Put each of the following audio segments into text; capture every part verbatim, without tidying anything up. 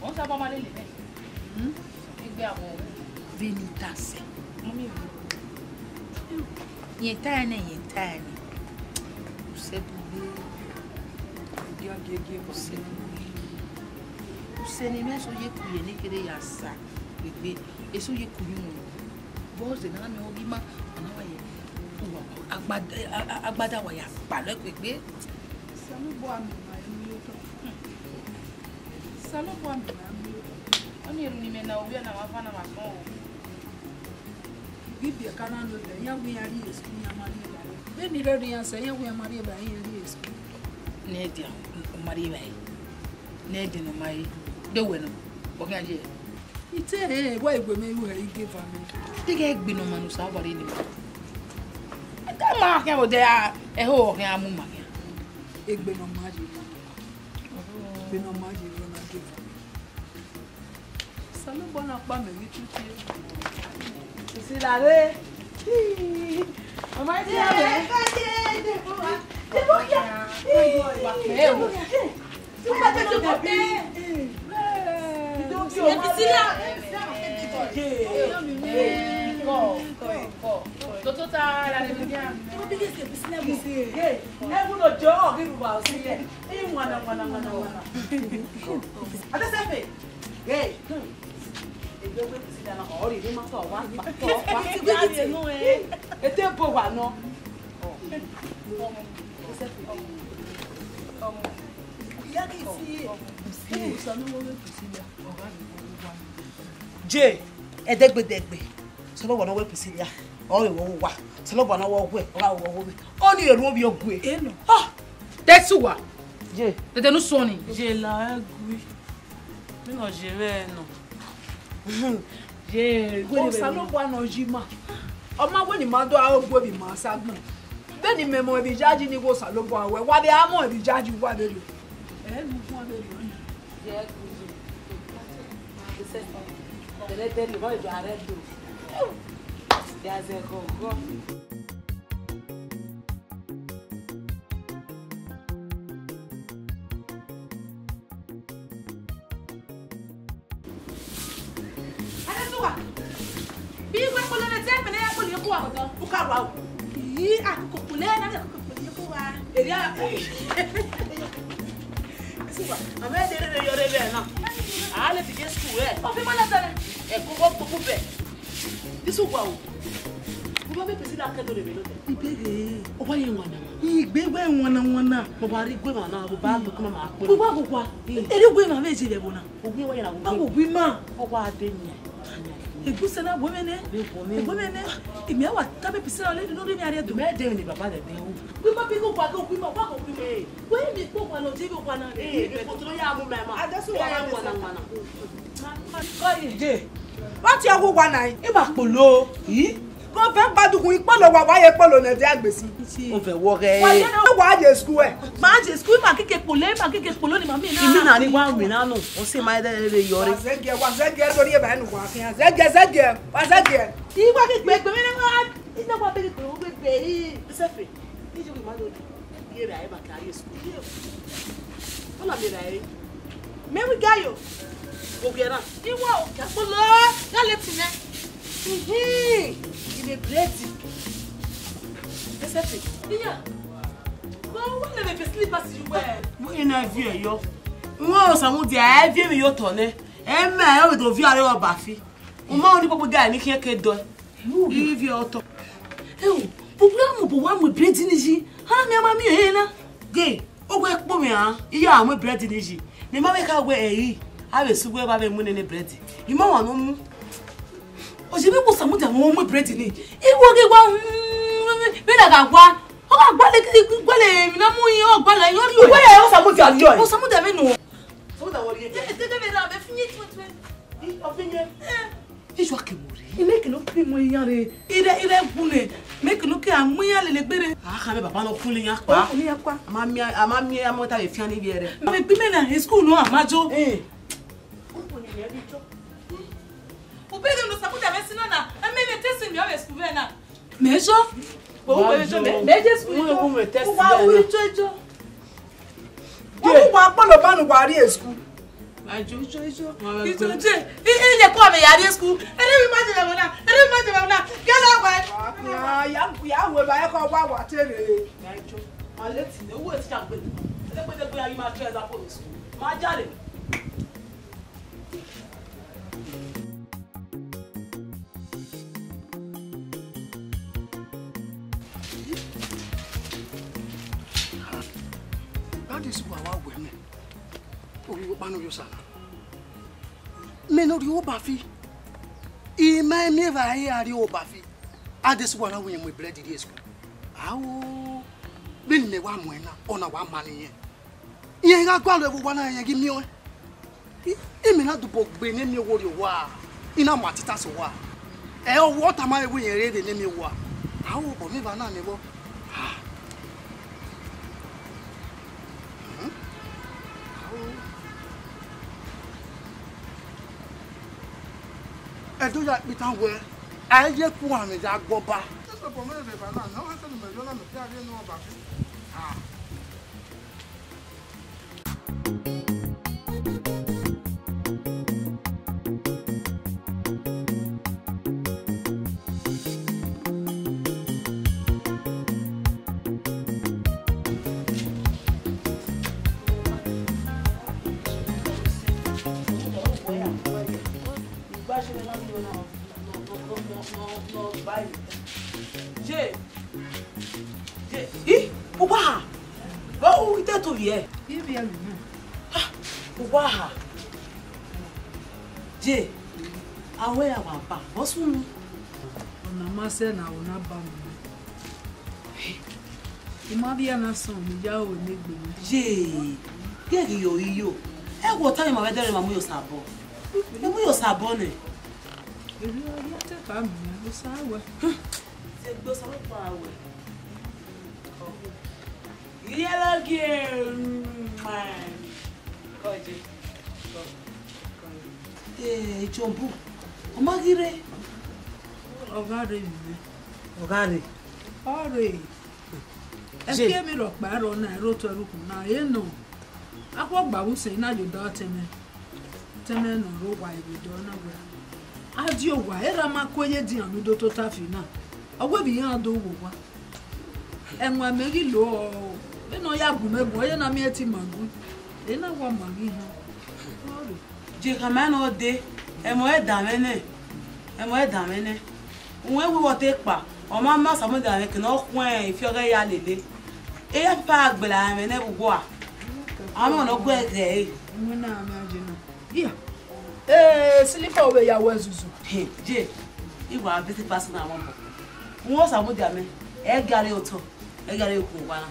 Ọ saba ma lele mẹ. Hmm? Egbe awọ. Vbene I ta sẹ. Mummy. Rẹn ta ẹnẹ, rẹn ta ẹnẹ. Usẹ bu gbe. Gie, gie, gie, usẹ bu gbe. Usẹ ne imẹ eso ye ku ye ne kere ya sa egbe. Eso ye ku ye unu. Bọzẹ ne a miẹn ọghe ima, ọ na wa ye. Uwa, agbada, a, a, agbada wa ya kpalọ egbe. Osanobua miẹn ima ru ye otọ. Osanobua miẹn ima ru ye otọ. Ọni erhunmwu ne imẹ na, ovbi ẹna mwa fan na mwa sọn o. Ivbi ibiẹka na nọ ẹbẹ, iran wẹ iran rrie school, iran ma rrie evbare. Vbene I rherhe iran sẹ, iran wẹ iran ma rrie evbare, iran rrie school. Ne ẹdẹ, ọ ma rrie evbare. Ne ẹdẹ ne ọ ma rrie. De wẹ nọ, ọ khian ye. I te rẹn, wẹ I wẹ mẹ ru hẹ, I gave am. Deghẹ egbe ne ọ ma ne Osanobua rhie ne ima. Ẹdẹ ma khian vbe odẹ ra, ẹho ọ khian mu ma khian. Egbe ne ọ ma ye, egbe ne ọ ma ye, ọ na gave am. Osanobua na kpa mẹ vbe tutu. Sisi la re. Mama, ẹ ti ya wẹ. Priscilla. Ẹ wúlò jọ ọghe ìrùbà ọsẹ yẹn. Ẹ wana, wana, wana, wana. Adesẹfe. Hey, hmm. Egbe wẹ Priscilla na, ọ rhie emwi ma tọ wa, tọ wa. Ẹ ti wẹ gidi nọ, eh. Ete bo wa nọ. Ọ. Ọ. Ọ. Iya ki si. Hey, sọ ni wo wẹ Priscilla. Ọ gha rhie emwi wa. Je, ẹdẹgbẹdẹgbẹ. Osanobua ne ọ wẹ Priscilla, ọ re vbe owa. Osanobua ne ọ wẹ ọ wẹ, ọ gha vbe owa. Ọni erhunmwu ovbi ogue. Eno. Ah, Tesuwa. Je. Dede ne u sọn ni. Je la ẹgui. Vbene ọ ye vbe nọ. Ye, Osanobua ne ọ yi ima. Ọ ma wẹ ne ima do aro gu emwi ma sa agbọn. Vbene imẹ mọ emwi yayi ni wẹ Osanobua wẹ, wa vbe a mọ emwi yayi wa vbe rriọ. Ẹ, ne u guan vbe rriọ na. Adesuwa, bi igbe kpolo ne te ẹgbẹe ne ya kpolo ye khuwa ọdọ. U ka rua o. Ii, akoko kpolo na, akoko kpolo ye khuwa. Eria. Adesuwa, a ma de rere yọ rre vbe na. A leti je school, eh. Ọ fi ma na sẹrẹ. Ẹ koko koko bẹ. Adesuwa o. Mo ma vbe Priscilla kẹ do rre vbe nọ. Ibeghe, ọ wa ye wana. Igbe wẹ wana wana. Mo wa rhie igue mwa na, mo ba lo kẹ mama kpe. Mo wa gu wa. Ere igue mwa vbe je vbe ẹvbo na? Ogun wa ya na. Awo wi ma. Ọ wa de yan. Egbusẹ na wẹ mwẹ nẹ. Wẹ mwẹ nẹ. Wẹ mwẹ nẹ. Imi a wa ta be pisi ọlẹ nínú rí mi ariẹ do. Mẹ de ni baba de de o. Wi ma bi ko gba ko wi ma wa ko wi ma. Wẹ mi ko gba nọ je bi gba na. Eh, mi ko to ya mu mẹ ma. Adesuwa wa wana wana. Ko ye. Wa ti ọghu wa na. I ma kpolo. Ih. Ko vẹ ba dukhun ikpolo wa, wa ye ikpolo ne ẹdẹ agbesi. Ovẹ wọ ghẹ. Wa ye na wa ye school ẹ. Ma ye school, ma kike kpolo, ma kike kpolo ni ma mi na. Imi na ni wa mi na nọ, ọ sẹ ma dẹ rere yọ re. Wa zẹgiẹ, wa zẹgiẹ, do rhie ba nu wa khian. Zẹgiẹ, zẹgiẹ, wa zẹgiẹ. I wa ke gbe gbe, mẹ na wa, i na wa be gbe gbe gbe. Isefe, i ju ma do. Ye ra eva ka ye school ye. Ọna mẹ ra e. Mẹ wi ga yo. Ogie na. Iwọ, ka kpolo, ga leti nẹ. Mhm. Ile bread. Isefe. Iya. Ko wa le me slippers yu wẹ. Mo ina vi e yo. Wọ́n Samudia, ẹ viọ mi yo tọ nẹ. Ẹ mẹ, ẹ do vi are ọba fi. Mo ma ni gbogbo ga ni khian ke dọ. Ivi otọ. Eo, bubula mu bu wa mu bread ni yi. Ha, mi ama mi e na. Ge, o we kpo mi a. Iya mu bread ni yi. Mi ma we ka we e yi. A we su we ba we mu nene bread. I ma wa no mu. O je mi ku Samudia mu mu bread ni. I wo ge wa. Mi na ga wa. O ga gba le ki gba le mi na mu yin o gba le yo. Wo ya o Samudia yo. O Samudia mi nu. Samudia wo ye. Ye te de me ra be fi yin tu tu. I o fi yin. Eh. Ijo akemo rre. I make no ki mo iyan re. Ire, ire gbune. Make no ki a mu iyan lele gbere. A kha mẹ baba nọ kun le iyan kpa. Ọ kun iyan kpa. A ma miẹn, a ma miẹn, a ma ta vbe fian ni vbiẹ rẹ. Mẹ gbe mẹ na, e school nọ a ma jo. Eh. U bẹghe ne Samudia vbe si na na, ẹ mẹ vbe test mi ọ vbe school vbe na. Mẹ jọ. Wo wo mẹ jọ, mẹ, mẹ je school. Wo wo mẹ test. Wa wi jọ jọ. Wo wa kpolo ba nu wa rrie school. Ajo. Ijo, ijo. Ijo je. I, i ye ko me ya rrie school. Ere mi ma je me na. Ere mi ma je me na. Get away. Ya, ya, ya we ba e ko wa wa tere. Ajo. Ma leti ne wo ti ka gbe. Ere gbe de gbe ayi ma try za po school. Ma jale. That is why wa wẹ mẹ. Ovbi ọkpa ne ovbi Osa na. Mẹ ne ọ rrie oba fi. I ma miẹn evbare a rrie oba fi. Adesua na wẹ irẹn mu bread rrie school. Ao, vbene imẹ wa muẹn na, ọna wa ma ne irẹn. Irẹn gha gualọ ẹvbo owa na, irẹn ghi miẹn ọẹn. I, imẹ na dobọ gbe ne miẹn owa rrie owa, I na mu atita sẹ owa. Ẹ, ọ tama mwẹ wẹ irẹn rre vbe ne miẹn owa. Ao, ọ mwẹ evba na nẹ vbọ? Ah. Hmm? Ao. Ẹdẹ ya kpitan wẹẹ, a i ye ku amwẹ ya gbe ọba. Ẹsọbọ mwẹ rre evba na, ne ọ khẹke ne imẹ rhie ọna, mẹ khian rhie ne ọba fi. Ah. Ye. Ye. Ih, uwa ha. Vbọ u te to vbiẹ? Ivbiẹ mẹ na. Ah, uwa ha. Ye. Awẹ ra wa ba. Vbọ sunu? Ọna ma sẹ na, ọna ba mẹ. I ma vbiẹ na sọn, mẹ ya ro ne egbe mwẹ. Ye. Ghe ghi yo iyo. Ẹ wọ ta ma vbe dẹrẹ ma mu yo sabọ. Ẹ mu yo sabọ nẹ. Erriọ, erriọ te ka mẹ, Osa wẹ. Egbe Osa wẹ kpa wẹ. Iyẹlẹ gie, mm, kọje, kọ, kọje. Eh, Ichombu, ọ ma ghi rre? Ọ gha rre vbe imẹ. Ọ gha rre? Ọ rre. Ẹki emwi rhọkpa ẹrọ na, ẹrọ otọ ẹrokhuo na, ẹ nọ. Akhọgba vbe usẹ na ye odẹ ọtẹn mwẹ. Ọtẹn mwẹ ne ọ rre owa vbe odẹ na wẹẹ, a die owa, erha ma ku eye edian ne u do tota fi na. Ọ wẹ vbe iran do vbe owa. Ẹwaẹn mẹ ghi lo, vbene ọ ya gu mẹ guan, ọ ye na miẹn ẹtin ma gun. Ena wa ma ghi họn. Ọ rre. Je khama ne ọ dee, ẹmwẹ ọre danmwẹ nẹ, ẹmwẹ ọre danmwẹ nẹ. Uwẹ wi wọ te kpa, ọ ma ma Samuel danmwẹ ke ne ọ khuẹn ifiọghẹ ya lele. Eya papa gha gbele ẹmwẹ nẹ vbe uwa. Amẹ ọna ọ guẹ ghẹ ẹre. Uwẹ na amẹ aje na. Iya. Eh, slipper wẹ ya wẹ zuzu. He, je, I wa best person na mọ. Uwẹ Samuel danmwẹ, ẹ gha rre otọ, ẹ gha rre okhuo owa na.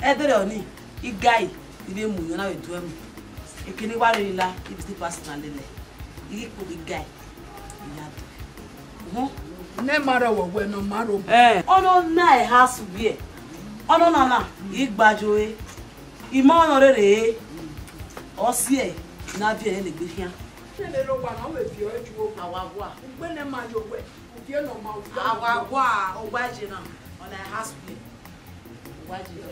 Ẹdẹrẹ ọnii, igai, I vbe mu yọ na vbe duẹ mu. Ekene I wa rre la, I vbe te personal lele. I ghi kpogho igai, I ya dee. Uhun. Ne ma rọ wẹ, wẹ ne ọ ma rọ. Eh. Ọnọ na eha sughiẹ. Ọnọ na na, I gbajo re. I ma ọnọ rere re. Ọ siẹ, ne a viẹ ẹre ne egbe khian. Nene rre owa na, wẹ viọ ẹre ju owa. Awa gua. Ugbe ne ma yo wẹ, u viọ ne ọ ma, u viọ ne ọ ma. Awa gua, owa je na. Ọna eha sughiẹ. Owa je na.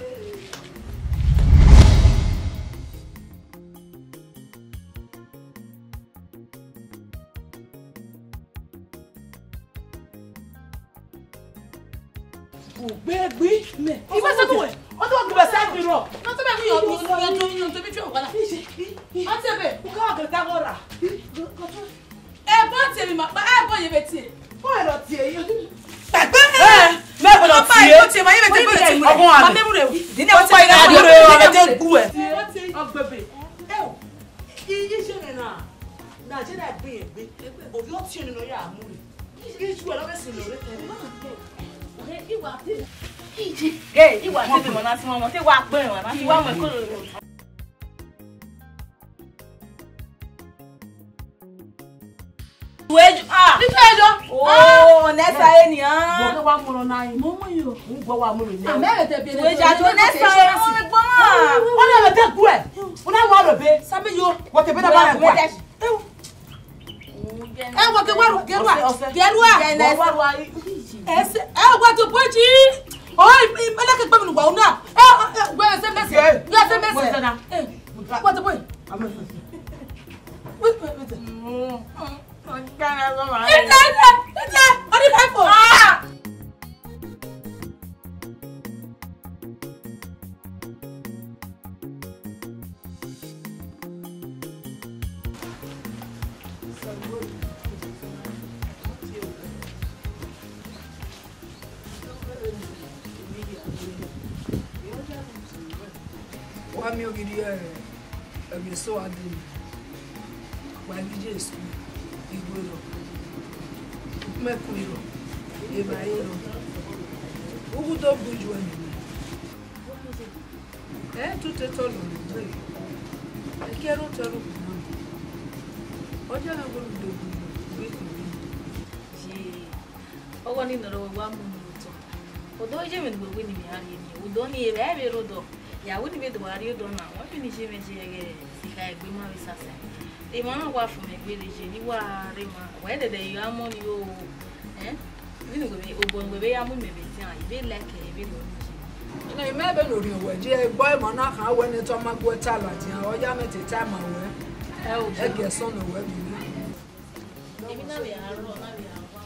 Ugbegbe mẹ. Iwe se buwe. O to gbe sa bi ro. No to be mi yo yo yo yo to bi tio wala. Ase be, u ka gele ta gora. E bo tie mi ma, e bo ye be tie. Bo e ro tie yo. Egbe. Eh, me bo lo tie. Bo tie ma ye be tie, bo tie. Ọgbọn wa. Ma me mu re. Dine o pa ina re o, o te gbu ẹ. Ọgbebe. E o. Iye iṣẹ mwẹ na, na je na gbe yẹn gbe, ovbi ọtiọnrẹn ne ọ ya mu rre. Iye uwẹ ne ọ vbe sunu rre. Ghe, I wa te emwa na si mwa mọ, te wa kpe emwa na si wa mu ẹko lele. Tueju, ah. Ni tueju. Oh, nẹsa eni, ah. Bọ ke wa mu rọ na yi. Mo mu yo. N gbọ wa mu rọ ni. Amẹ rẹ tẹ bi. Tueju, atu nẹsa, o gbọ ma. Ọna rẹ tẹ gu ẹ. Ọna wa rọ be. Sami yo. Wọ tẹ be na ba rẹ gu ẹ. Ẹ wọ ke wa ru, ke wa. Ke ru a. Wa ru a. Ẹsẹ, ẹ wọ to boji. Oh, i mele ke gbe mi nu gba una. Ẹ, ẹ, wẹ ẹsẹ mẹsẹ. Wẹ ẹsẹ mẹsẹ. Ẹ, wọ to boy. Wait, wait, wait. Ita, ita, ita, ọdún kan fò. Ah! Wa miẹn ogidi ẹre, ẹvbo eso a dee, wa ghi ye school, I gbe rrọọ, ukpẹn kun rrọọ, evbare rrọọ, ughu do gbe uyi ẹre nẹ. Ẹ i tu te otọ lọ rre egbe, ẹki ẹre otọ rre okpia na, ọ dia mwẹ wẹẹ u do gbe uyi ẹre. Ye, ọghe ọnii nọ rọ wẹ wa mu unu otọ. Odọ ye mwẹ ne uwẹ wẹ ne imẹ a rrie nii, odọ nii evba ẹvbo rre odọ. Ya wẹ ne imẹ do wa rrie odọ na, wa miẹn ne iye mwẹ ye ẹghẹ sikha egbe ma vbe sasa. Emwa na wa fo mwẹ egbe rre ye, ne I wa rre emwa, wa i dẹdẹ ya ọmọ nii o. Ẹn? Vbene uwẹ vbe, obọ ne uwẹ vbe ya mu imẹ vbe tian, I vbe like ẹre vbene ọ rrie ye. Nẹ, imẹ vbene ọ rhiọn wẹ, je gbe emwa na khan wẹ ne te ọ ma gu ẹre ta ladian, ọ ya mwẹ te ta ma wẹ. Ẹ o, ẹgiẹ ẹsọn ne uwẹ vbe mwẹ. Emwi na vbe a rrọọ, na vbe a wa.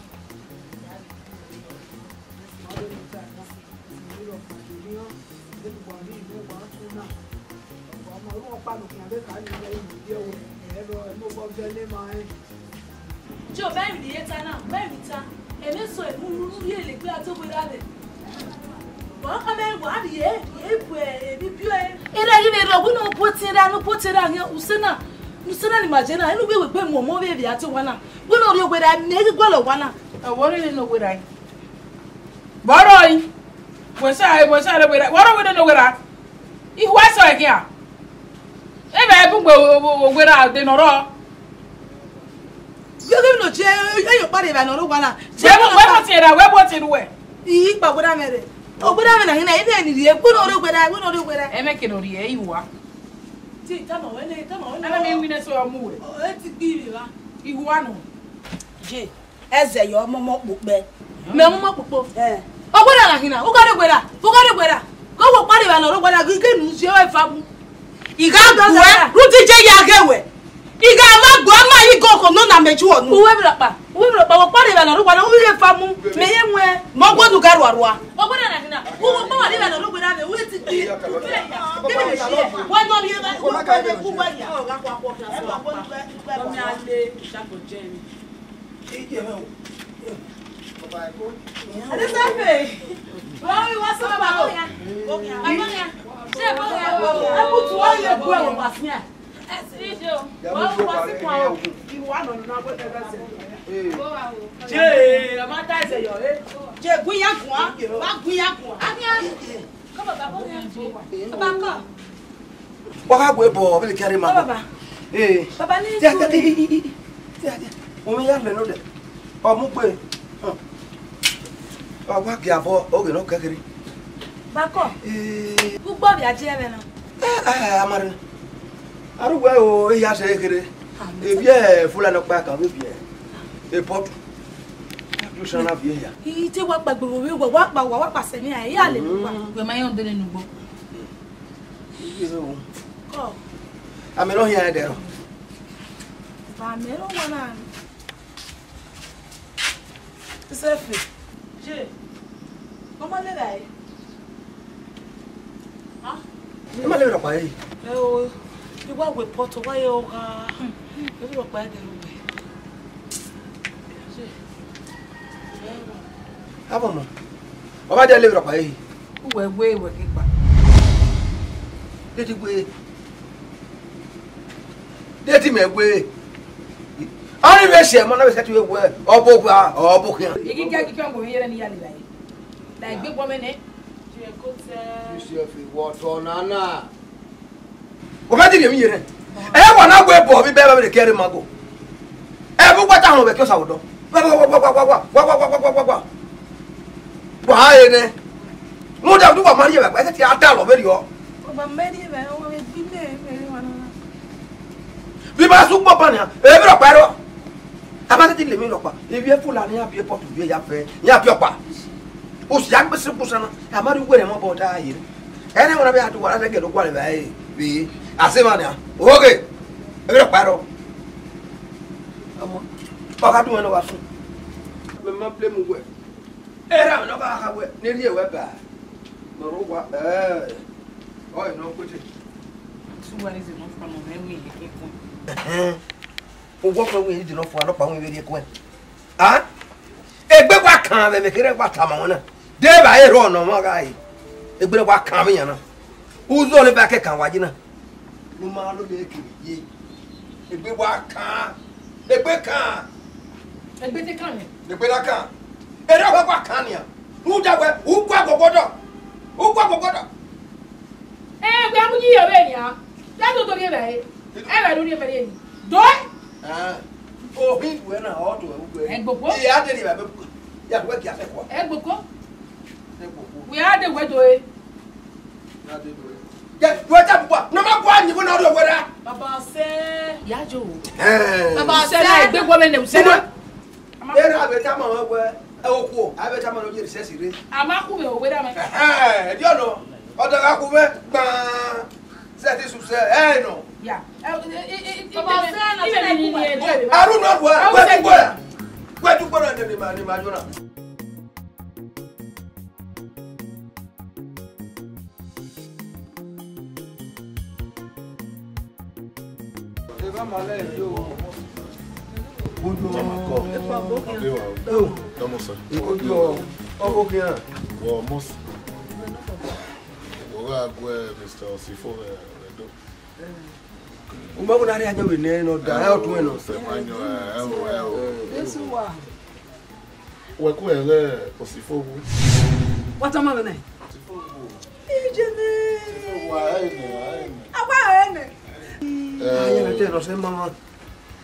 Joe, mẹ rhie ta na, mẹ rhie ta. Ẹmwẹ eso emu unu ye le gbe a to gbe ra vbe. Wa ka mẹ wa rhie, ye bu emwi biẹ. Ira ghi vbe rre, wẹ ne ọ bu otẹn ra, ne ọ bu otẹn ra, usẹ na, usẹ na ni ma je na, enu vbe wegbe mu ọmọ vbe vbe a to wa na. Wẹ ne ọ rhie owe ra, mẹ ghi gualọ wa na. Ọ wẹ rhie ne owe ra. Vbe ọ rrọọ? Wẹ sa, wẹ sa rre owe ra. Vbe ọ rrọọ wẹ ne owe ra? Ihu ẹsọ ẹkhian. Ebe ẹbun gbe owe ra de ne ọ rrọọ. Yoghe no je, e yo kpare evba ne ọ rre owa na. Je wẹ, wẹ mu otẹn ra, wẹ mu otẹn ruẹ. I gba owe ra mwẹ rre. Owe ra mwẹ na hina, ebe ni rhie, wẹ ne ọ rre owe ra, wẹ ne ọ rre owe ra. Ẹmwẹ ke ne ọ rhie, I wa. Ti tama wẹ nẹ, tama wẹ nẹ. Ana mi winẹ so ọ mu wẹ. Ọ, e ti gbe ivbi evba. I wa nọ. Je, ẹzẹ yọ, ọmọmọ kpokpẹ. Mẹ ọmọmọ kpokpo. Eh. Ọ wẹrẹ na hina, u gha rre wẹrẹ, u gha rre wẹrẹ. Ke wo kpari vbe nọ rre wẹrẹ, ghi ke nu zi eva mu. I gha guẹ, rhunmwuda iye ya ghe wẹ. I gha ma guẹ, ma yi goko nọ na mẹ ju ọnu. Uwẹ vbe rọkpa, uwẹ vbe rọkpa, wo kpari vbe nọ rre wẹrẹ, u ghi eva mu. Mẹ ye wẹ, mẹ ọgua nu gha rua rua. Ọ wẹrẹ na hina, u wo kpari vbe nọ rre wẹrẹ, u ti gbe. Gịnị bụ isi ya? Wee nọ rrie ebe, uwe kpere, uwe ya. Ọ gha kwa kwa kwa kwa kwa. Ọ mia le, Jago Jerry. Ade sẹ fe. Wa wi wa sọ ba o. Ẹ kú tu wa ye bu ẹ wọ wa fian. Wa wi wa si kwa o. Iwa nọ na wẹ tẹ bẹ sẹ. Je, a ma da ẹsẹ yọ, eh. Je, gun ya gun a. Wa gun ya gun a. Come on, Baba. Baba, come. Wa gha gu ẹbọ vbene I khian rre ma. Baba. Eh. Baba, ni dia, dia, dia, dia, dia. Wo mwẹ ya lẹ nodẹ. Ọ mu gbe. Hum. Ọ wa gie abọ, oghẹ ne ọ kẹ kherhe. Bakọ, ee, ugbọ vbe a die ẹmwẹ na? Ee, ee, a ma rre. Aro wẹ o, eya sẹ kherhe. Ah, eviẹ Fulani ọkpa kan vbe viẹ. Epọtu. Du sẹ na viẹ ya. I te wa kpa gbogbo vbe wa, wa kpa, wa, wa kpa sẹ ne a, ya lele wa. Wẹ ma yọn dele nugbo. Iye o. Kọ. Amẹ nọ hian ẹdẹ rọ. Ba mẹ nọ wa na. Isefe. Je. Ọmọ lera e. Ah. Ẹ ma lera ọkpa ẹre. Ẹ o, I wa wẹ pot, wa ye ọgha. Ẹ lera ọkpa ẹre dẹ ru wẹ. Je. Abọ mọ. Ọ ma dia lera ọkpa ẹre. Uwẹ wẹ, wẹ ke kpa. Dedi wẹ. Dedi mẹ wẹ. Ọni vbe sẹ, mọ na vbe sẹ ti wẹ, ọ bo gba, ọ bo khian. Igi gẹ, igi gẹ, mo yẹrẹ ni ya lera e. La egbe gbọ mẹ nẹ. Isefe, wọ tọ nana. Wọ ma ti rhie emwi ye rẹ. Ẹ wa na wẹ bọ vbe bẹbẹ vbe kẹre ma go. Ẹ vbe wa ta họn vbe ke osa odọ. Wa wa wa wa wa wa wa wa wa wa wa wa wa wa. Wa ha re nẹ. Mu da du wa ma rhie vbe ẹsẹ ti a da lọ vbe rriọ. Ọba mẹ rhie vbe ọ vbe gbi mẹ mẹ rhie wa na. Bi ma su gbọ ba nia. Ẹ vbe rọ pa ẹrọ. A ma tete lele emwi rọkpa, ivbi Fulani iran biẹ pot, ivbi ya fẹ, iran biẹ ọkpa. Usi a gbese kusa na, a ma rhie uwẹ rẹ mọ bọ da ye. Ẹnẹ wọn na vbe a do wa na gẹdẹ oguan vbe a re vbe a se emwa nia. Oghe, emwi rọkpa rọ. Ọmọ, ọ gha dun ẹn ne ọ gha sun. Mẹ ma blame uwẹ. Erha mwẹ ne ọ gha kha wẹ, ne erriẹ wẹ ba. Ne ọ rre owa, ẹ, ọ re ne ọ kpete. Two worries enough for me, when we get one. Ẹhẹn. Owọ ọkpa winna, e didẹ nọ fua, nọkpa winna vberriọ ẹkuẹn. A? Egbe wa kan mwẹ, mẹ kherhe wa tama ruẹ na. De evba ẹre rrọọ ne ọmwa gha re. Egbe ne wa kan mwẹ iran na. Uzọ ne evba kẹkan wa yi na. Ne u ma lo ne kere ye. Egbe wa kan. Egbe kan. Egbe te kan mwẹ. Egbe na kan. Erha wa kan nian. Rhunmwuda wẹ, u gua gbọgbọdọ. U gua gbọgbọdọ. Ẹgbẹe mu yi ọvbehe nian, ya do do rhie vbe ẹre. Ẹmwẹ do rhie vbe ẹre. Do. Ah, ohin wẹ na, ọ do ẹ ugbẹ. Ẹgbokpo. Iya de rhie vbe ẹgbokpo. Ya do ẹ kia sẹ kua. Ẹgbokpo. Ẹgbokpo. Wẹ a de wẹ do e. Ya de do e. Ye, wẹ ta bua. Na ma gua ni ko na do wẹ ra. Baba sẹ. Ya jo. Eh. Baba sẹ na egbe gwo me ne usẹ. Erha vbe tama mwẹ wẹ, ẹ, okhuo, a vbe tama ne ọ ye recess rre. A ma khu vbe owẹ da mwẹ. Ẹhẹn, ẹdiọnọ, ọ da gha khu mwẹ gbaan, sẹ te su sẹ, ẹ nọ. Ya. Ẹ, ẹ, ẹ, ẹ, ẹ, Baba, ẹ, sẹ na, ẹ, sẹ na, ẹ, ẹ, ẹ, ẹ, Aruna, wẹ, ẹ, wẹ ẹ, dugbo ra. Wẹ dugbo ra, ne, ne ma, ne ma jọ na. Ojo. Ojo. Ọ gha gu Mister Osifo vbe, vbe do. U ma wẹ ne a rhie ayọn vbe nẹ nọ da, ẹ, ọtun ẹnọ. Sẹ ma yọn, ẹ, ẹ, ẹ, ẹ. Wẹ ku ẹghẹ Osifo wu. Wa tama mwẹ nẹ. Ije nẹ. Osifo wu, a, ẹ, nẹ, a, ẹ, nẹ. A wa ẹ nẹ. Ẹ, a ya na te rọ sẹ mama.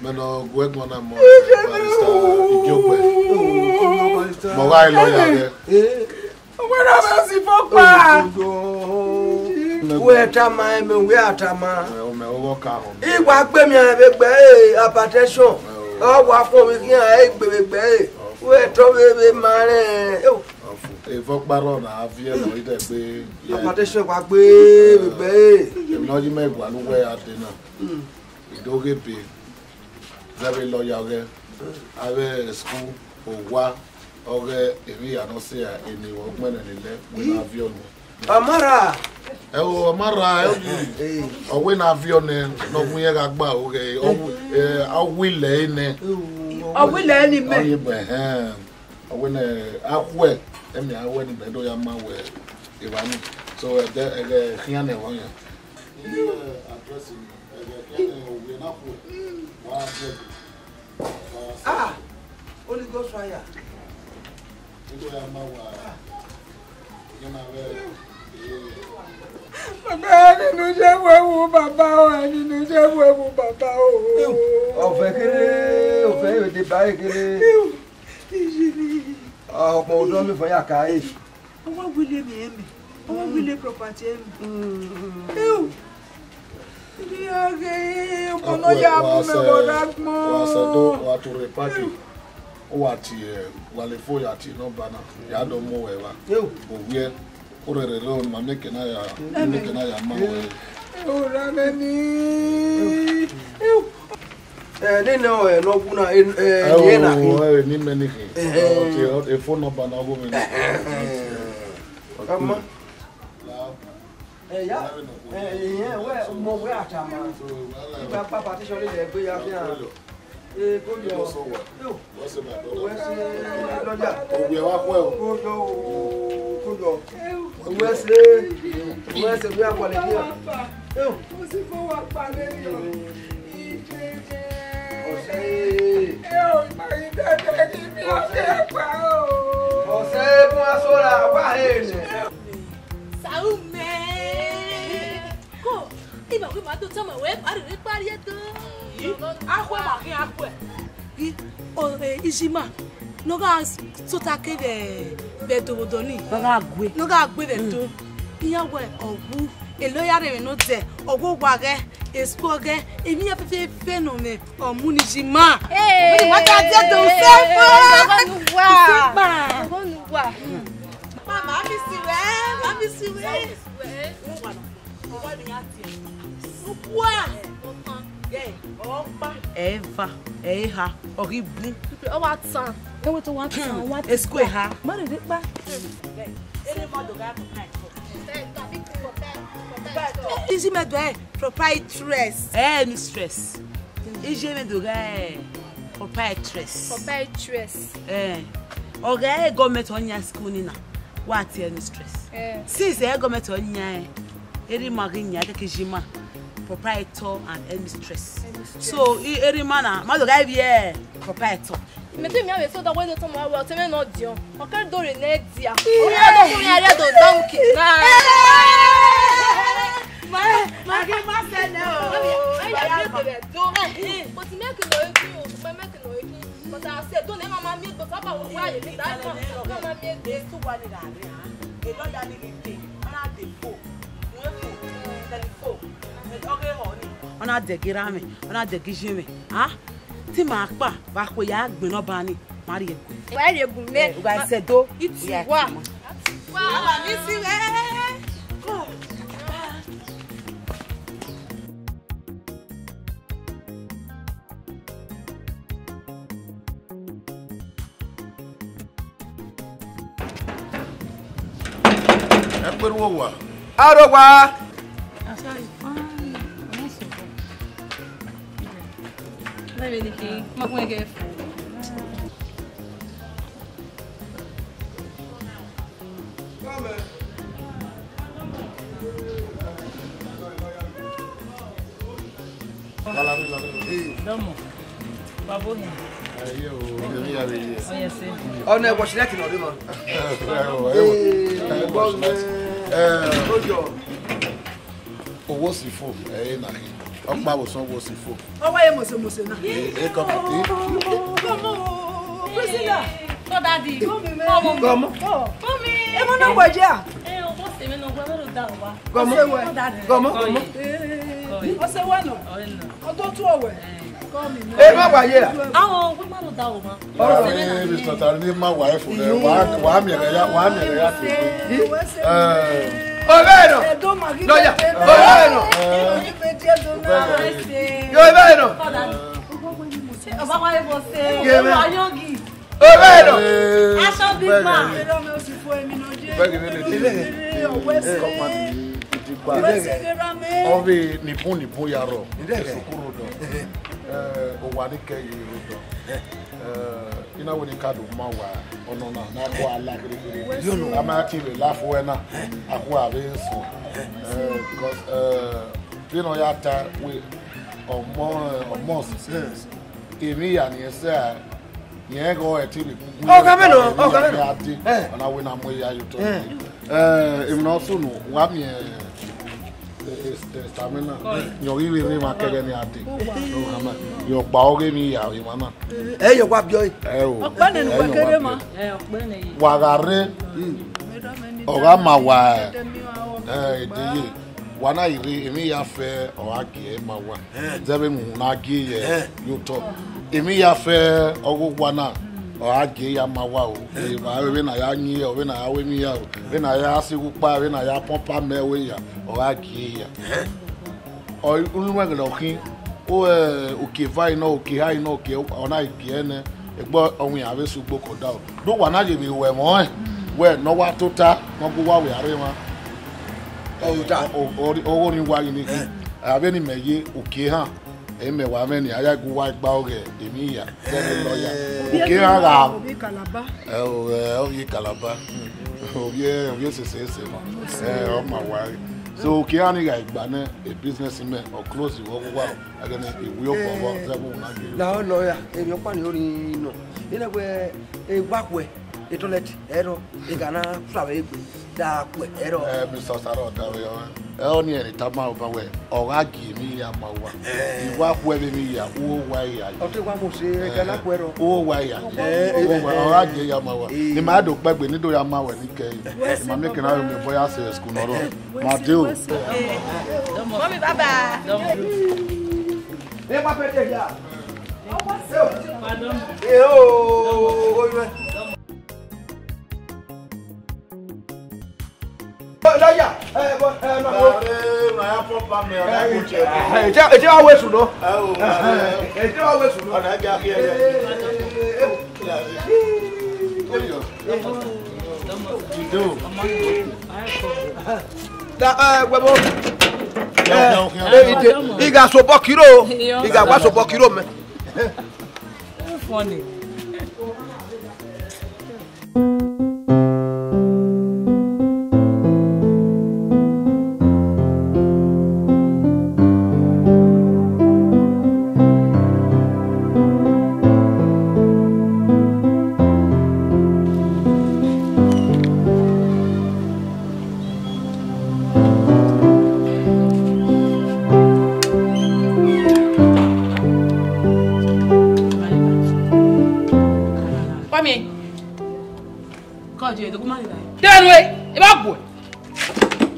Mẹ ne ọ gu ẹgbọn na mọ, barrister Igiogbe. Mẹ ọ gha lawyer ghẹ. Wẹ na vbe si fo kpa. Wẹ tama ẹmwẹ, wẹ a tama. Ẹ, ọ mẹ ọghọ ka họn. I wa gbe miẹn vbe gbe ẹre, hypertension. Ọ wa fọn vbe khian, ẹ gbe vbe gbe ẹre. Wẹ tọ vbe vbe ma rẹn. Evọ kparọ na a viẹ nọ idẹgbe. Hypertension wa gbe vbe gbe ẹre. Emwi ne ọ yi mẹ gualọ uwẹ a de na. I do ghe ebe, zẹ vbe lawyer ọghẹ, avbe school, owa, ọghẹ emwi hia ne ọ sẹ ra, eni vbe ọgbẹnẹ ne lẹ, wẹ na viọ nuẹn. Ọ ma rra. Ẹ o, ọ ma rra, ẹ o, ọ wẹ na viọ nẹ, ne ọ gu irẹn gha gba ọghẹ, ọ wi-, ẹ, ọ wi lẹ nẹ. Ọ wi lẹ ni mẹ. Ọ ye bẹ, ẹhẹn. Ọ wẹ nẹ, a khuẹ, ẹmwẹ a wẹ ni bẹ do ya ma wẹ evba ni. So, ẹdẹ, ẹghẹ khian nẹ vbe ọyan. Iye address ni, ẹghẹ khian nẹ ovbi na khuẹ, wa address. Ah, Holy Ghost fire. Nítorí a máa wà nínú abẹ́. Bàbá, nínú iṣẹ́ wo ewu bàbá o, nínú iṣẹ́ wo ewu bàbá o. Ọ̀fẹ́ kéré, ọ̀fẹ́ yóò dé báyìí kéré. Ìṣe ni. Ọkpọ odọ mi fọ ya ka e. Ọ wa wile emwi ẹmwẹ. Ọ wa wile property ẹmwẹ. Eu. Iye ghe, ọmọ nọ ya mu mẹ vbe ọre agbọn. Wa sẹ do, wa to rre party. Wa tie, wa le fo ya tie nọmba na. Ya do mu wẹ evba. Eu. Owiẹ. Orere rẹ ma mieke na ya, mieke na ya ma wẹ. Ora neni. Eh, nene ọ, eh, nọ wu na, eh, eh, ẹ o, ye na khin. Eh, ni mẹ ni khin. Eh, eh. Ọ tie, ọ, e phone number na wo mẹ ni. Eh, eh, eh. Ọma. Eh, ya. Eh, eh, wẹ, mo wẹ atama. Iba papa ti sọrọ ilẹ egbe ya fi hàn. Eh, kó yọ. What's up, my brother? What's up, my brother? Owiẹ wa khuẹ o. Kó yọ o, kó yọ. What's up? What's up? Where are you? Mo sì fọwọ́ pa lẹ́yìn o. Ọ̀sẹ̀. Ẹ ò, ìmọ̀ yìí dẹ́dẹ́ ní mi ò fẹ́ pa o. Ọ̀sẹ̀ mú aṣọ ra wá èèyàn. Sàrùmẹ́. Kò, ìmọ̀ pé màá tó tọ́mọ̀ wẹ́, màá rèé parí ẹ̀ tó. Akhuẹ ma khin akhuẹ. Ghi, o, eh, Ijima, ne ọ gha sota ke vbe, vbe ẹdẹ obodo ni. Ne ọ gha gue. Ne ọ gha gue vbe ẹdẹ. Iran wẹ ọ wu, elo ya rre emwi ne ọ dẹ, ọ wu owa ghẹ, esu ọghẹ, emwi iran fẹfẹfẹ nọ mwẹ, ọ mu ne Ijima. Hey! Ọ ma ta dia do se fo. Ọgọ ne uwa. Usepa. Ọgọ ne uwa. Mama, I miss you, eh? I miss you, eh? Ẹva, ẹre eha, ọ ghi bun. Ọ wa tan. Ewe to wa tan, ọ wa tan. Esukue eha. Ma rere kpa. Izi mẹ do ẹ proprietress. Eh, mistress. Izi mẹ do ẹ proprietress. Proprietress. Eh. Ọ ghe government ọ yan school ni na. Wa tie mistress. Eh. Since ẹ government ọ yan, erha ima ghi yan, te ke Ijima, proprietor and headmistress. Headmistress. So, i, erha ima na, ma do gha vbiẹ proprietor. Mẹ te miẹn vbe so da wẹ do tọmọ wa, ọtẹn mwẹ nọ diọn. Ọ kẹ do rre nẹ dia. Ọ ya do fun ya rẹ do donkey. Na. Ma, ma ghi ma sẹ nẹ o. Ayi, ayi, ayi, do. But mẹ ke nọ egbe o, mẹ ke nọ egbe. But I say, don't ever ma miẹn egbe, saba wa ye mi that. Ma miẹn egbe. Esu wa ni gha rre, ah. E lawyer ni ghi te, ọ na de phone, mu phone, telephone, ọ ghe họ ni. Ọ na dẹgẹ erha mwẹ, ọ na dẹgẹ iye mwẹ, ah. Te ima kpa, vbe akhuẹ ya gbẹnnẹ ọba ni, ma rhie gu. Wa rhie gu mẹ. Eh, u gha sẹ do, itu u ya wa. Wa, wa, mi si wẹ. Ẹ kpẹrẹ uwa. Arowa. Dọmọ. Babo hin. Ọ na ẹvbo shi lẹki ne ọ rre ma. Oyo. Owo si fo, ẹ, na hin. Ọkpa vbe osọn owo si fo. Ọ wa ye mose mose na. E, e, come, e. Come on, Priscilla. Come, daddy. Come, man. Come on. Come on. Come on. Ẹ mọ na wẹ jẹ a? Ẹ, o bọ se mi na wẹ, wẹ lo da wa. Come on. Come on, daddy. Come on, come on. Ẹ, ọ se wa nọ. Ọ nọ. Ọ to tu ọwẹ. Come in. Ẹ ma wa ye a? Awo, wẹ ma lo da wa. Ọ̀rẹ́ mi, Mister Tani, ma wa ẹfun rẹ, wa, wa miẹn rẹ ya, wa miẹn rẹ ya fi. Eh. Ọ̀rẹ́ nọ. Lọ́yà. Ọ̀rẹ́ nọ. Yo, ọ̀rẹ́ nọ. Ọba wa ebo se. Ọ̀rẹ́ nọ. Aṣọ big man. Bẹ́ẹ̀ni, bẹ́ẹ̀ni. Ọvẹ nibun nibun ya rọ. Sukuru dọ. Eh, owa ni kẹ yi ro dọ. Eh, I na wẹ ne I ka do ma wa ọnọ na, ne a khuẹ a la kherhe kherhe. A ma te vbe la fo ẹna, a khuẹ a vbe sọn. Eh, because, eh, vbene ọ ya ta wẹ ọmọ, ọmọ emwi ya ni ẹsẹ a, yẹn ghe ọ ẹtin vbe gungun. Ọ ka vbe nọ, ọ ka vbe nọ. A dee, eh, ọna wẹ na mu eya ye otọ. Eh. Eh, emwi ne ọ sunu, wa miẹn, Stamina. Yọ ghi vbe rre emwa kẹghẹ ne a dee. Yọ gba ọghe emwi ya emwa na. Ẹ yọ wa biọ. Ẹ o. Ọkpẹnẹ ne uwa kere ma. Ẹ, ọkpẹnẹ ye. Wa gha rre, ọ gha ma wa, ẹ, ede ye. Wa na i rre, emwi ya fẹ, ọ gha gie ma wa. Zẹ vbene uhunmwu na gie ye, ye otọ. Emwi ya fẹ, ọghe owa na, ọ gha gie ya ma wa o. Eva, vbene a ya yin, vbene a ya ru emwi ya o. Vbene a ya si ghe ukpa, vbene a ya pọnpa mẹ wẹ ya, ọ gha gie ya. Ọ, unu ẹghẹrẹ ọ khin, o, ẹ, uki eva nọ, uki eha nọ, uki ọ na gie nẹ, egbe ọwẹn a vbe sẹ ugbo ke odaro. Do wa na ye vbe ru ẹmwẹ ọnrẹn, wẹ ne ọ wa tota, ne ọ gu uwa wẹ a rre emwa. Ọ tota. Ọ, ọ, ọ, ọghe ni wa yi ni khin. A vbe ni mẹ ye uki ehan, ẹ i mẹ wa mwẹ ni, a ya gu uwa gba ọghẹ emwi ya. Zẹ vbe lawyer. Uki ehan gha. Ovbi Calabar. Ẹ o, ẹ, ovbi Calabar. Ovbi, ovbi sese ese ma. Ẹ, ọ ma wa. So, uki ehan ni gha gba nẹ, e business mẹ, ọ close vbe ọghuwa, ẹghẹ ne I wi obọ vbọ, zẹ vbe una ghe. La ọ lawyer, emwi ọkpa ni ori nọ. Ina wẹ, e wa khuẹ, e toilet, ẹrọ, e gha na flavor egbe, da khuẹ, ẹrọ. Ẹ, Mister Osaro, da vbe ọ. Ẹ, ọni ẹre tama ọba wẹ, ọ gha gie emwi ya ma uwa. Ẹ. I wa khuẹ vbe emwi ya, u wa ya. Ọ te wa mo se, ẹ, gana khuẹ rọ. U wa ya. Ẹ, ẹ, ọ gha gie ya ma uwa. Ẹ. Ne ima do kpẹgbe, ne I do ya ma wẹ ni kẹ. Ẹ. Ma miẹn kẹ na vbe miẹn obọ ya sẹ school nọ rọ. Ma dee o. Mummy, bye bye. Ẹ wa fẹ de ya. Ẹ o. Ẹ o, o yẹ. Lawyer, ẹ, bọ, ẹ, ma bo. Ẹ, ma ya pọnpa mẹ, ọ na ko che. Ẹ, ẹ, ẹ, ẹ, wa wẹ sunu. Ẹ o, ẹ, ẹ, ẹ, wa wẹ sunu. Ọ na gha khian ya. Ẹ, ẹ, ẹ, ẹ. Da, ẹ, wẹ bo. Ẹ, ẹ, ide, I gha sobọ kiro, I gha gba sobọ kiro mẹ. Funny. Kwame. Kọ je, dogun ma rre evbare. Te vbe nuẹ, e ba guẹ.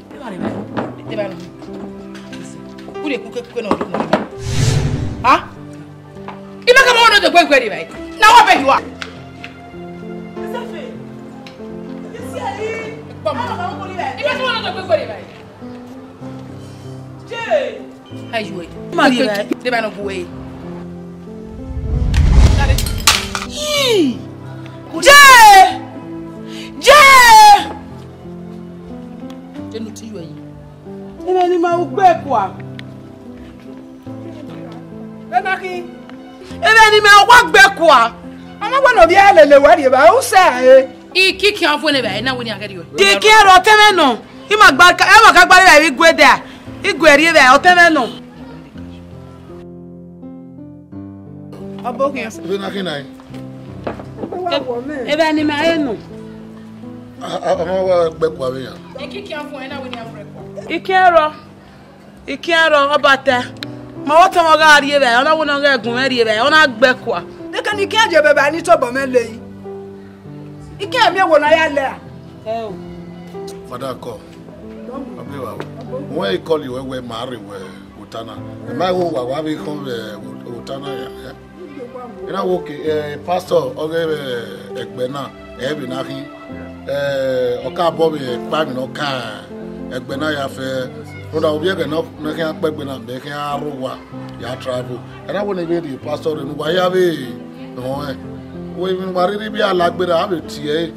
Te vbe rre evbare. Te vbe nuẹ. Listen. Kure kuke kuke nọ do nọ. Ha? I ma ka ma wẹ ne ọ dogbe guẹ rre evbare. Na wa bẹ you are. Isefe. Isi ẹre. Kpọmọ. I ma ka ma wẹ ne ọ dogbe guẹ rre evbare. Jay! Ayo, eh. Mari, eh. Deba no buwe. Yee! Jay! Jay! Jenu ti yo yi. Ina ni ma ugbe kwa. Bena ki. Ebe ni ma wa gbe kwa. Ama wa no bi elele wa ri ba u se e. Ikikian vuọn ne vbe na wini agẹrriọ. Ikian rọ tẹmwẹ nọ. I ma gba, ẹ ma ka gba vbe igue da. Igue rri vbe ọ tẹmwẹ nọ. Ọbokhian. Vbe na khin na? Ebe ni ma re nọ. A, a, a ma wa gbe kwa vbe ya. Ikikian vuọn na wini agẹrriọ. Ikian rọ. Ikian rọ, ọ ba ta. Ma vbe ọtẹn mwẹ ọ gha rri evbare, ọ na wẹ ne ọ ghẹ gun mwẹ rri evbare, ọ na gbe kua. Dekẹn ne ikian je bẹbẹ ni tobọ mwẹ le yi. Ikian miẹn wo ne a ya lẹ a? Ẹ o. Father call. Abi wa. Wẹ i call wẹ wẹ ma rre wẹ ota na. Ẹ ma wo wa wa vbe khọn vbe ota na ya. Ena wo ke, eh, pastor ọghe vbe ẹgbẹ na, ẹ vbe na khin, eh, ọ ka bọ vbe kpa emwi ne ọ ka ẹgbẹ na ya fẹ, rhunmwuda ovbi ẹghẹ ne ọ, ne ọ khian kpẹgbe na, mẹ khian rre owa ya travel. Ena wo ne vbe rhie pastor rre ne uwa ya vbe họn ẹn. Wẹ emwi ne uwa rhirhi vbe a la gberra, a vbe tie ẹre.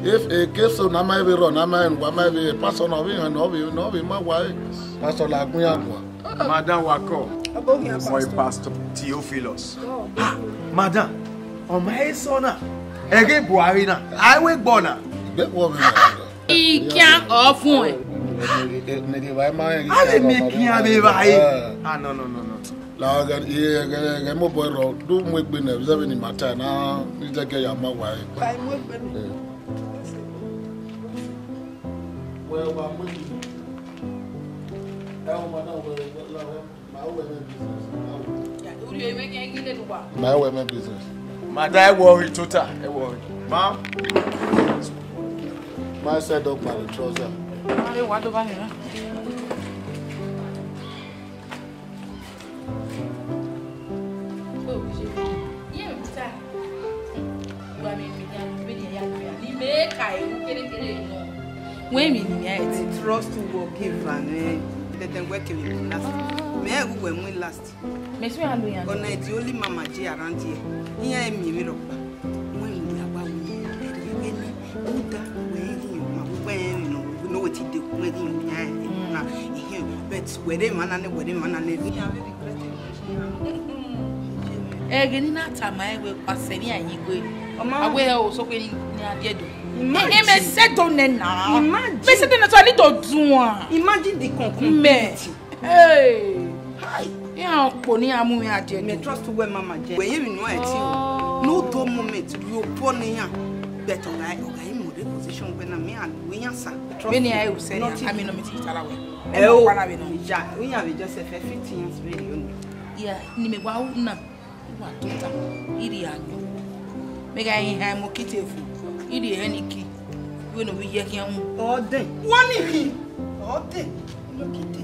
If, eh, case na ma vbe rrọọ, na ma rẹn ne uwa ma vbe pastor na, ọ vbe họn ne ọ vbe, ne ọ vbe ma uwa ẹre. Pastor la gun ya guan. Madam, wa kọ. Ọbokhian. Boy, Pastor. Pastor Theophilus. Ah, madam, ọ ma he sọ na. Ẹghẹ Buhari na, a i wẹ gbọ na. Igbe khuọ vbe na. Ikian ọ fun ẹ. Nigga, why ma? A lè mẹ kian vbe evbare. Ah, no, no, no, no. La, ẹghẹ, ẹghẹ, ẹghẹ mobọ rrọọ, do mu egbe nẹ, vbe ni ma ta na, ni dẹgẹ ya ma wa ẹ. Ba mu egbe nẹ. Eh. Wẹ wa mu egbe. My women business. Ma, ẹ wẹ mẹ business. Ma da ẹ wọ ọre tota, ẹ wọ ọre. Ma. Ma sẹ dọ gba the trouser. Ma le wa do ba ni na. Wẹ mi ni ya ẹre. Trust wọ give am, eh. Dẹdẹ wẹ kevbe last. Mẹ ẹ gu wẹ mu last. Mẹ swear alo yan. Ọna the only mama je around here. Iran ẹ miẹn emwi rhọkpa. Wẹ mi ya wa wu. Ẹrẹ ghe ne uda wẹ ghi yan ma wẹ no no we ti de wẹ ghi yan na. But wẹ re mama ne wẹ re mama ne. Iran vbe regret it. Ẹghẹ ne I na tama ẹn wẹẹ, wa sẹ emwi a yin igue. Ọ ma a wẹẹ, o sokpeni ne a die do. Imagine. E, e, mẹ sẹ do nẹ na. Imagine. Mẹ sẹ do nẹ, so I need to do am. Imagine the conclusion. Mẹ. Hey. Hi. Iran kpo ne iran mu iran die do. Mẹ trust wẹ mama je. Wẹ ye mi nu ẹ ti o. Oh. No dull moment, you born iran. But ọ gha, ọ gha i mu the position wẹ na, me and we answer. Trust me. Vbene a ru sẹ nia, nothing. I mean, no meeting with Alawe. Ẹ o, wa na vbe nọ. Ja, iran vbe Joseph, ẹ fifty years vbe yo ni. Yeah, ne imẹ wa ru na, wa tota, I rhie ayọn. Mẹ gha hin ha ẹmwẹ okite fo, I rhie ẹnrẹn ni ki, vbene ovbi iye khian wu. Ọ dẹn. Wọ ni khin. Ọ dẹn. Ilo kite.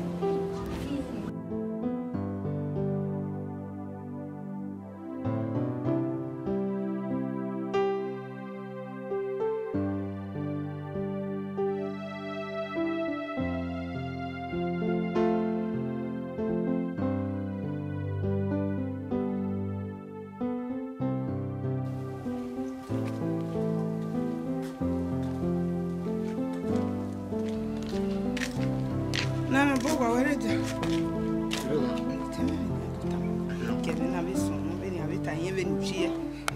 Na, na, bọ wa wẹrẹ dia. Kẹmẹ na vbe sunu, vbene a vbe ta, irẹn vbene u tie.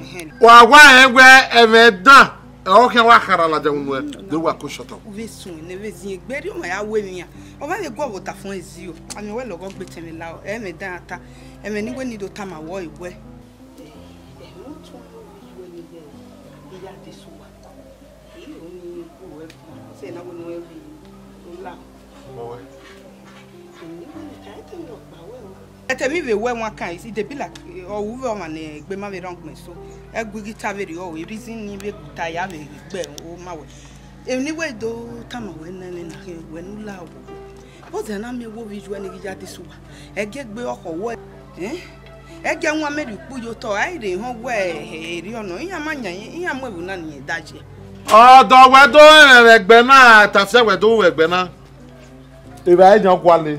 Ẹhẹn. Wa wa rẹn wẹ ẹmwẹ dan, ọ khian wa khara ladian unu ẹ, do wa ko shut up. U vbe sun ne vbe zin egbe rri ọmwa ya wẹ emwi iran. Ọ vbe vbe gu ọvbokhan fọn ezio. Amẹ wẹ lọghọ gbe tẹn vbe la, ẹmwẹ dan ta, ẹmwẹ ne I wẹ ne I do tama wẹ ọre wẹ. Ẹmwẹ otu ọnrẹn vbe iye wẹ ne I ya, I ya de sẹ uwa. I ro ni gu ruẹ guan, ọ sẹ ne a wẹ ne uwẹ vbe la. Mọ wẹ. Ẹtẹ mwẹ vbe wẹ wan kan, e dey be like, ọ ru vbe ọmwa ne egbe ma vbe rhọngbọn eso. Ẹgu ghi ta vberriọ, e reason ni vbe gu ta ya vbe gbe o ma wẹ. Emwi ne I wẹ do tama wẹ nẹ, nẹ na khian wẹ ne u la ogbogbo. Vbọzẹ na miẹn wẹ ovbi iye uẹ ni ghi ya de sẹ uwa. Ẹgiẹ egbe ọkhọ wẹ, eh? Ẹgiẹ wan mẹ rhie ukpu ye otọ, a i rhe họn wẹ erriọ nọ, iran ma yan, iran mu ẹvbo na ne irẹn da ye. Ọdọ wẹ do rẹn vbe ẹgbẹ na, tafiẹ wẹ do ru vbe ẹgbẹ na. Evbare yan gualọ.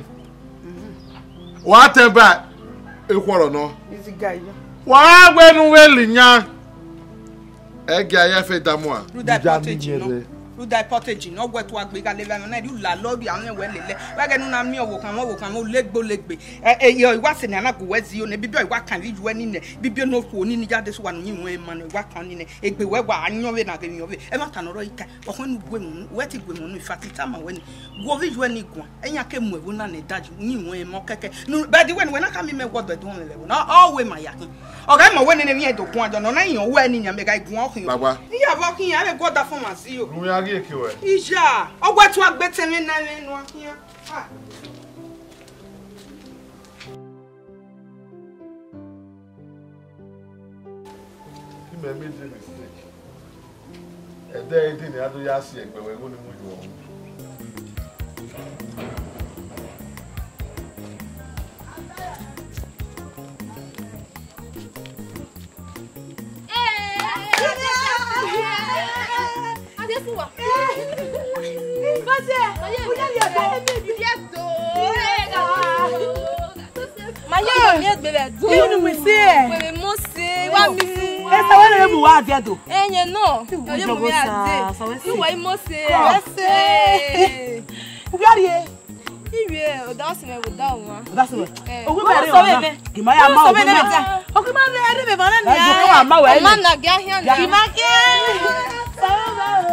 Wa tẹn ba ekhọrọ nọ. Easy guy, yeah. Wa wẹ ne u vbe la iyan. Ẹgia ya fe damuan. Rhunmwuda pottage nọ. Rhunmwuda pottage nọ, wẹ tua gbe gha lele na, rhie u la lọ, rhie amwẹ wẹ lele. Wa ghẹ ne u na miẹn ọvbokhan, ọvbokhan, u legbe, u legbe. Ẹ, ẹ, ẹ, wa sẹ ne a na gu wẹ zẹ iyo nẹ, bibi ọ i wa kan vbe iye uẹ ni nẹ, bibi ne okhuo ni ni ya de sẹ uwa ne uyinmwẹ ma nẹ, wa kan ni nẹ, egbe wẹ wa yọn vbe na ghe emwi ọvbehe. Ẹmwata ne ọ rrọọ i ta, ọkhọn ne u gu emwi unu, wẹ te gu emwi unu, in fact, I tama wẹ ni, gu ovbi iye uẹ ni guan, iran ke mu ẹvbo na nẹ daji, uyinmwẹ ma kẹkẹ. Nu, bẹdi wẹ ne uwẹ na khama imẹ wẹ ọdọ ẹdẹ ọnrẹn vbe ẹvbo na, ọ wẹ ma ya khin. Ọ gha ma wẹ nene emwi ẹdẹ guan, jọ nọ na iyan wẹ ni yan mẹ gha guan ọkhin. Baba. Iyan vbe ọkhin, a vbe gu ọdafẹn ma si o. Ru iran ghi eke ruẹ. Iya, ọ wẹ tua gbe tẹn mwẹ na mwẹ nua khian. Ah. Imẹ made mistake. Ẹdẹ ẹre dee ne a do ya si ẹgbẹ wẹ igho ni mu yuọ. Ma ye mi egbe vbe do. Inu mi se ẹ. Wẹ vbe Mose, wa mi su. Esa wẹ ne mu wa dia do. Ẹyẹn nọ. Ọye mu mi ade. Iwa i Mose. Ese. Ubiarie. Iwe ọdọ si mẹ vbe da wan. Ọdọ si mẹ. Eh. Ogun bẹrẹ ọna. Gima ya ma ogun na. Ogun ma bẹrẹ vbe bana ni. Ogun ma ma wẹ. Ma na gẹ ahian na. Gima ke. Sawa o.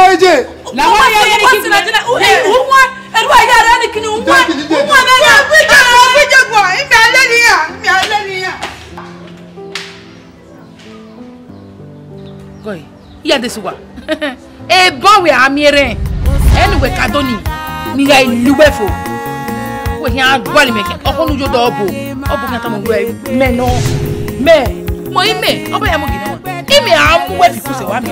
marriage. La wa ya ya ni kini. Uwa, ẹrú ayé rẹ ni kini, uwa, uwa mẹ na. Gọe, iya de suwa. Ebọ wẹ a miẹn rẹn. Ẹnu wẹ ka do ni. Mi gha lu wẹ fo. Wẹ khian gualọ mẹ kẹ. Ọkọ nu yo dọ ọbo. Ọbo khian tama wẹ mẹ nọ. Mẹ. Mọ imẹ. Ọba ya mu gine wa. Imẹ a mu wẹ fi kuse wa mi.